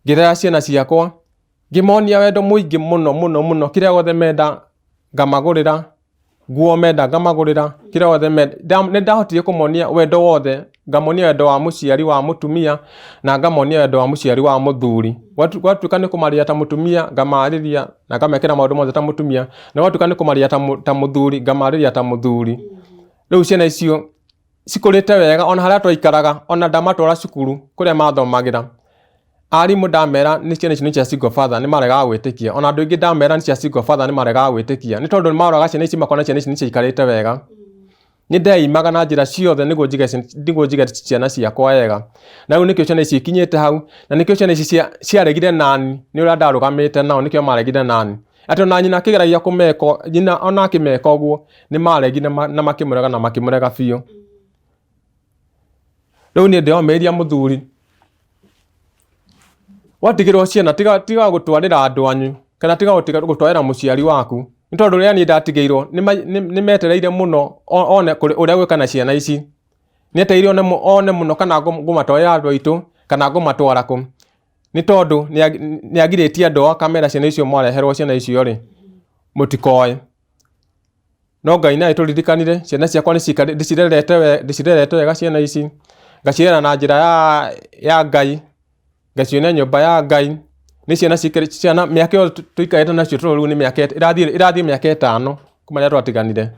ngĩrera ciana ciakwa, ngĩmonia wendo mũingĩ mũno mũno mũno, kĩrĩa gĩothe menda ngamagũrĩra, nguo menda ngamagũrĩra, kĩrĩa gĩothe menda. Nĩ ndahotire kũmonia wendo wothe, ngamonia wendo wa mũciari wa mũtumia, na ngamonia wendo wa mũciari wa mũthuri. Gwatuĩka nĩ kũmarĩria ta mũtumia, ngamarĩria na ngamekĩra maũndũ mothe ta mũtumia, na gwatuĩka nĩ kũmarĩria ta mũthuri, ngamarĩria ta mũthuri. Rĩu ciana icio cikũrĩte wega ona harĩa twaikaraga, ona ndamatwara cukuru kũrĩa mathomagĩra, arimũ ndamera nĩ ciana ici nĩ cia single father nĩ maregaga gwĩtĩkia. Ona andũ aingĩ ndamera nĩ cia single father nĩ maregaga gwĩtĩkia. Nĩ tondũ nĩ maroraga ciana ici makona ciana ici nĩ ciaikarĩte wega. Nĩ ndeimaga na njĩra ciothe nĩguo njige ciana ciakwa wega. Na rĩu nĩkĩo ciana ici ikinyĩte hau, na nĩkĩo ciana ici ciaregire nani nĩ ũrĩa ndarũgamĩte nao nĩkĩo maregire nani. Atĩ ona nyina akĩgeragia kũmeka, nyina ona akĩmeka ũguo, nĩ maregire na makĩmũrega na makĩmũrega biũ. Rĩu niĩ ndĩromĩrĩria mũthuri, watigĩrwo ciana tiga gũtwarĩra andũ anyu, kana tiga gũtwarĩra mũciari waku. Nĩ tondũ rĩrĩa niĩ ndatigĩirwo, nĩ metereire mũno one ũrĩa gwĩka na ciana ici. Nĩ etereire one mũno kana ngũmatwarĩra andũ aitũ, kana ngũmatwara kũ. Nĩ tondũ nĩ agirĩtie andũ ao akamera ciana icio mwareherwo ciana icio rĩ, mũtikoe. No Ngai nĩ agĩtũririkanire, ciana ciakwa ndĩcirerete wega ciana ici, ngacirera na njĩra ya Ngai, ngacionia nyũmba ya Ngai. Nĩ ciana ciana mĩaka ĩyo tũikarĩte nacio tondũ rĩu nĩ mĩaka ĩrathiĩ mĩaka ĩtano kuma rĩrĩa twatiganire.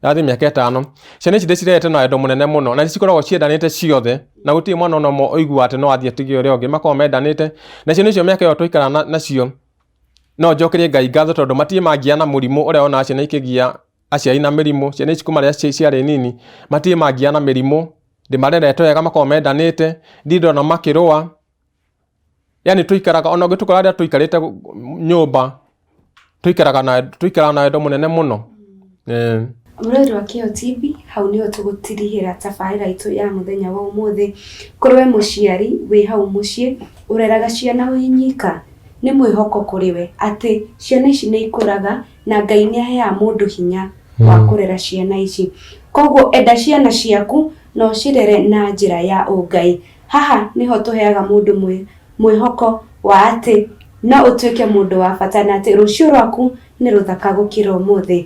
Ĩrathiĩ mĩaka ĩtano. Ciana ici ndĩcirerete na wendo mũnene mũno, na nĩ cikoragwo ciendanĩte ciothe, na gũtirĩ mwana ona ũmwe ũiguaga atĩ no athiĩ atige ũrĩa ũngĩ, makoragwo mendanĩte. Na ciana icio mĩaka ĩyo twaikara nacio, no njokerie Ngai ngatho tondũ matirĩ mangia na mũrimũ ũrĩa wonaga ciana ikĩgia aciari na mĩrimũ. Ciana ici kuma rĩrĩa ciarĩ nini, matirĩ mangia na mĩrimũ, ndĩmarerete wega makoragwo mendanĩte, ndirĩ ndona makĩrũa. Yani tũikaraga ona ũngĩtũkora rĩrĩa tũikarĩte nyũmba, tũikaraga na wendo mũnene mũno. Mũrori wa Kĩo TV, hau nĩho tũgũtirihĩra tabarĩra itũ ya mũthenya wa ũmũthĩ. Korwo wĩ mũciari wĩ hau mũciĩ, ũreraga ciana wĩ nyika, nĩ mwĩhoko kũrĩ we atĩ ciana ici nĩ ikũraga na Ngai nĩ aheaga mũndũ hinya wa kũrera ciana ici. Koguo enda ciana ciaku na ũcirere na njĩra ya ũngai. Haha nĩho tũheaga mũndũ mwĩhoko wa atĩ no ũtuĩke mũndũ wa bata na atĩ rũciũ rwaku nĩ rũthaka gũkĩra ũmũthĩ.